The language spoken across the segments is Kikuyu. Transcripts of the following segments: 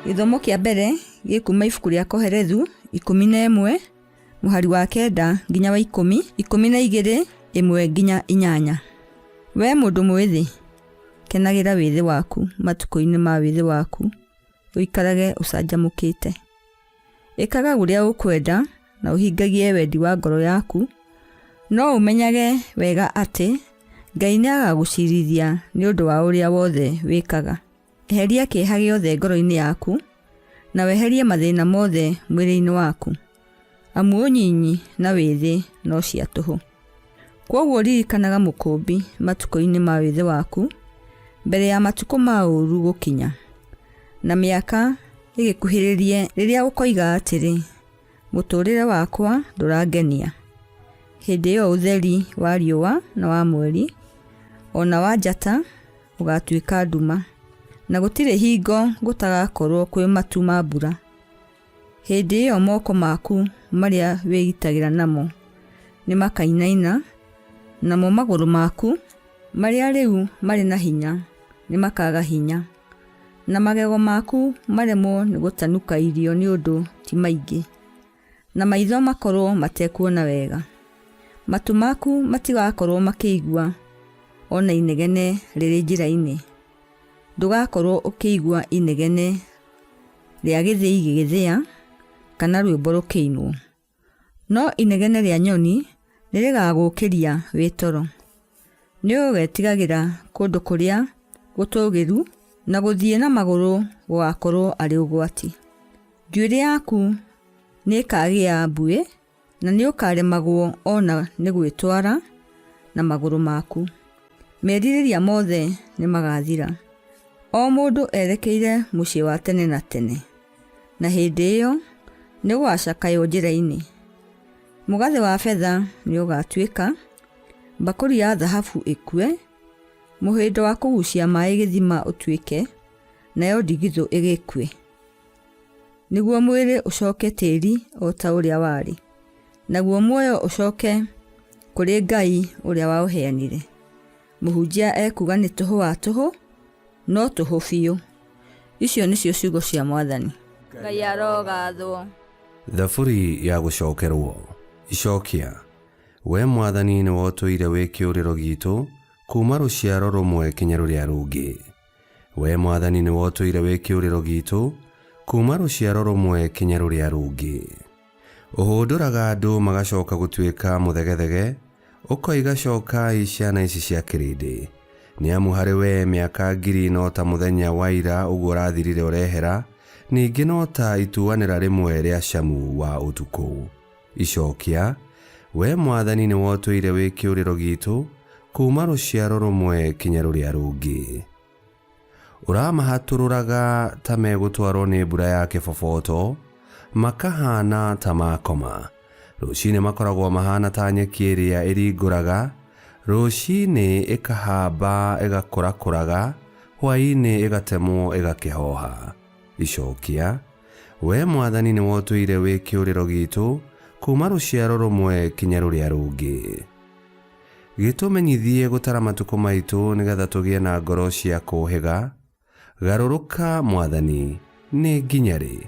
Gĩthomo kĩa mbere gĩkuma ibuku rĩa Kohelethu 11 mũhari wa 9 nginya wa 10, 12 1 nginya 8. Wee mũndũ mwĩthĩ, kenagĩra wĩthĩ waku matukũ-inĩ ma wĩthĩ waku, ũikarage ũcanjamũkĩte. Ĩkaga ũrĩa ũkwenda na ũhingagie wendi wa ngoro yaku, no ũmenyage wega atĩ Ngai nĩ agagũcirithia nĩ ũndũ wa ũrĩa wothe wĩkaga. Eheria kĩeha gĩothe ngoro-inĩ yaku, na weherie mathĩna mothe mwĩrĩ-inĩ waku, amu ũnyinyi na wĩthĩ no cia tũhũ. Kwoguo ririkanaga Mũkũũmbi matukũ-inĩ ma wĩthĩ waku, mbere ya matukũ ma ũũru gũkinya, na mĩaka ĩgĩkuhĩrĩrie rĩrĩa ũkoiga atĩrĩ, Mũtũũrĩre wakwa ndũrangenia. Hĩndĩ ĩyo ũtheri wa riũa na wa mweri, o na wa njata ũgaatuĩka nduma, na gũtirĩ hingo gũtagakorũo kwĩ matu ma mbura. Hĩndĩ ĩyo moko maku marĩa wĩgitagĩra namo nĩmakainaina, namo magũrũ maku marĩa rĩu marĩ na hinya nĩmakaaga hinya, na magego maku maremwo nĩ gũtanuka irio nĩ ũndũ ti maingĩ, na maitho makorwo matekuona wega. Matũ maku matigakorwo makĩigua o na inegene rĩrĩ njĩra-inĩ, ndũgakorwo ũkĩigua inegene rĩa gĩthĩi gĩgĩthĩa kana rwĩmbo rũkĩinwo, no inegene rĩa nyoni nĩ rĩgagũũkĩria wĩ toro. Nĩ ũgetigagĩra kũndũ kũrĩa gũtũũgĩru, na gũthiĩ na magũrũ gũgaakorũo arĩ ũgwati. Njuĩrĩ yaku nĩ ĩkaagĩa mbuĩ, na nĩ ũkaaremagwo o na nĩ gwĩtwara na magũrũ maku. Merirĩria mothe nĩ magaathira, o mũndũ erekeire mũciĩ wa tene na tene, na hĩndĩ ĩyo nĩ gũgaacakaywo njĩra-inĩ. Mũgathĩ wa betha nĩ ũgaatuĩka, mbakũri ya thahabu ĩkue, mũhĩndo wa kũgucia maĩ gĩthima ũtuĩke, nayo ndigithũ ĩgĩkue, nĩguo mwĩrĩ ũcoke tĩri o ta ũrĩa warĩ, naguo muoyo ũcoke kũrĩ Ngai ũrĩa waũheanire. Mũhunjia ekuuga nĩ tũhũ wa tũhũ, no tũhũ biũ. Icio nĩcio ciugo cia Mwathani. Ngai arogathwo. Thaburi ya gũcokerwo. Icokia. Wee Mwathani nĩwe ũtũire wĩ kĩũrĩro giitũ kuuma rũciaro rũmwe kinya rũrĩa rũngĩ. Wee Mwathani nĩwe ũtũire wĩ kĩũrĩro giitũ kuuma rũciaro rũmwe kinya rũrĩa rũngĩ. Ũhũndũraga andũ magacoka gũtuĩka mũthegethege, ũkoiga cokai ciana ici cia kĩrĩndĩ. Nĩ amu harĩ wee mĩaka ngiri no ta mũthenya wa ira ũguo ũrathirire ũrehera, ningĩ no ta ituanĩra rĩmwe rĩa camu wa ũtukũ. Icokia, Wee Mwathani nĩwe ũtũire wĩ kĩũrĩro giitũ kuuma rũciaro rũmwe kinya rũrĩa rũngĩ. Ũramahatũrũraga ta megũtwarwo nĩ mbura ya kĩboboto, makahaana ta makoma. Rũcinĩ makoragwo mahaana ta nyeki ĩrĩa ĩringũraga, rũcinĩ ĩkahamba ĩgakũrakũraga, hwaĩ-inĩ ĩgatemwo ĩgakĩhoha. Icokia, Wee Mwathani nĩwe ũtũire wĩ kĩũrĩro giitũ kuuma rũciaro rũmwe kinya rũrĩa rũngĩ. Gĩtũmenyithie gũtara matukũ maitũ nĩ getha tũgĩe na ngoro cia kũũhĩga. Garũrũka, Mwathani, nĩ nginya rĩ?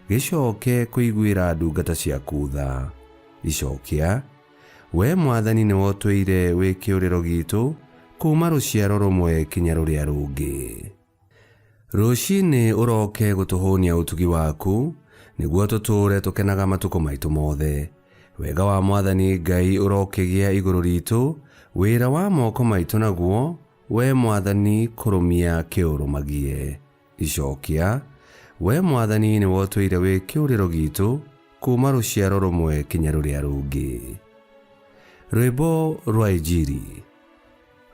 Gĩcoke kũiguĩra ndungata ciaku tha. Icokia, Wee Mwathani nĩwe ũtũire wĩ kĩũrĩro giitũ kuuma rũciaro rũmwe kinya rũrĩa rũngĩ. Rũcinĩ ũroke gũtũhũnia ũtugi waku, nĩguo tũtũũre tũkenaga matukũ maitũ mothe. Wega wa Mwathani Ngai ũrokĩgĩa igũrũ riitũ, wĩra wa moko maitũ naguo, wee Mwathani kũrũmia kĩũrũmagie. Icokia, Wee Mwathani nĩwe ũtũire wĩ kĩũrĩro giitũ kuuma rũciaro rũmwe kinya rũrĩa rũngĩ. Rwĩmbo rwa Injiri.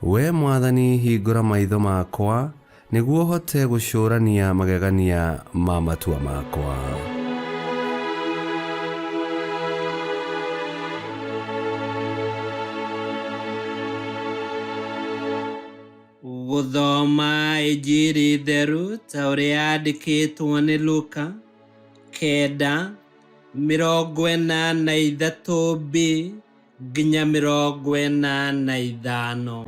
Wee Mwathani, hingũra maitho makwa, nĩguo hote gũcũrania magegania ma matua makwa. Gũthoma Injiri theru ta ũrĩa yandĩkĩtwo nĩ Luka, 9:43 b nginya 45.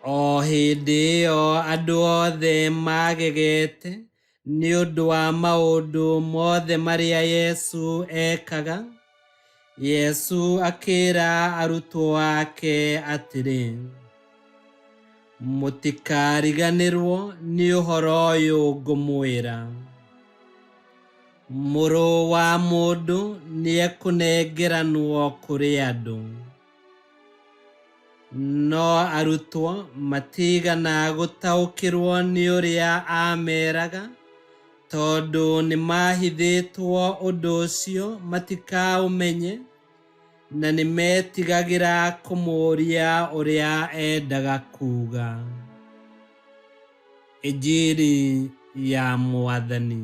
O hĩndĩ ĩyo andũ othe maagegete nĩ ũndũ wa maũndũ mothe marĩa Yesu ekaga, Yesu akĩra arutwo ake atĩrĩ, Mũtikariganĩrwo nĩ ũhoro ũyũ ngũmwĩra. Mũrũ wa mũndũ nĩekũnengeranwo kũrĩ andũ. No arutwo matiigana gũtaũkĩrwo nĩ ũrĩa aameeraga, tondũ nĩmahithĩtwo ũndũ ũcio matikaũmenye, na nĩmetigagĩra kũmũũria ũrĩa endaga kuuga. Injiri ya Mwathani.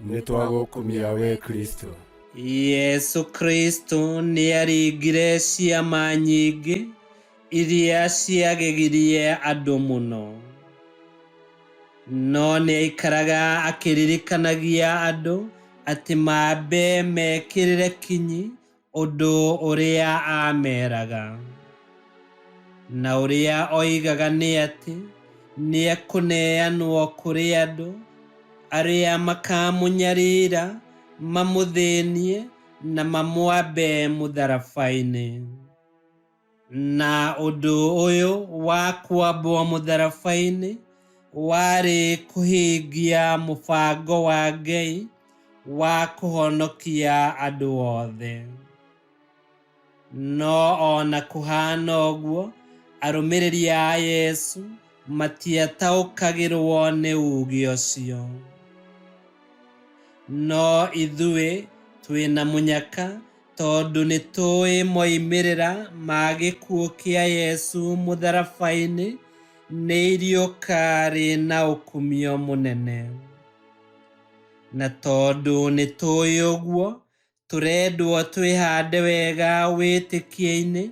Nĩ twagũkumia we Kristo. Yesu Kristo nĩaringire ciama nyingĩ iria ciagegirie andũ mũno. No nĩaikaraga akĩririkanagia andũ atĩ mambe mekĩrĩre kinyi ũndũ ũrĩa aameeraga. Na ũrĩa oigaga nĩ atĩ nĩekũneanwo kũrĩ andũ arĩa makamũnyarira, mamũthĩnie na mamwambe mũtharaba-inĩ. Na ũndũ ũyũ wa kwambwo mũtharaba-inĩ warĩ kũhingia mũbango wa Ngai wa kũhonokia andũ othe. No ona kũhana ũguo, arũmĩrĩri a Yesu matiataũkagĩrwo nĩ uuge ũcio. No ithuĩ twĩna mũnyaka tondũ nĩ tũĩ moimĩrĩra ma gĩkuũ kĩa Yesu mũtharaba-inĩ nĩ iriũka rĩna ũkumio mũnene. Na tondũ nĩ tũĩ ũguo, tũrendwo twĩhande wega wĩtĩkio-inĩ,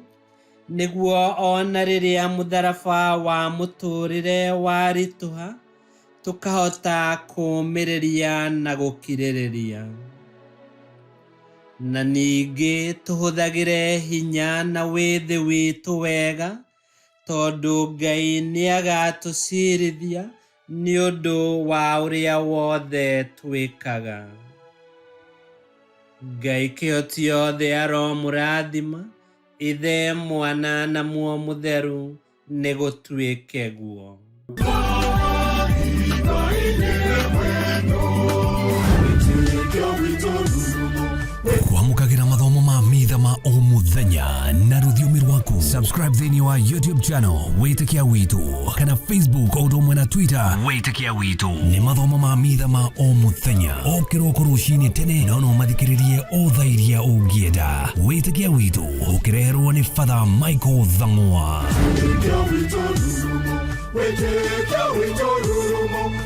nĩguo ona rĩrĩa mũtharaba wa mũtũrĩre waritũha, tũkahota kũũmĩrĩria na gũkirĩrĩria. Na ningĩ tũhũthagĩre hinya na wĩthĩ witũ wega, tondũ Ngai nĩagatũcirithia nĩ ũndũ wa ũrĩa wothe twĩkaga. Ngai kĩhoti yothe aromũrathima, Ithe, Mwana na Muoyo Mũtheru, nĩ gũtuĩke guo. Kwamũkagĩra mathomo ma mitha ma o mũthenya na rũthiomi rwaku. Subscribe thĩinĩ wa YouTube channel Wĩtĩkia Witũ kana Facebook o ũndũ ũmwe na Twitter Wĩtĩkia Witũ. Nĩ mathomo ma mitha ma o mũthenya o kĩroko rũcinĩ tene, no no mathikĩrĩrie o thaa iria ũngĩenda. Wĩtĩkia Witũ ũkĩreherwo nĩ Father Michael Thang'wa. Wĩtĩkia witũ rurumo, wĩtĩkia witũ rurumo.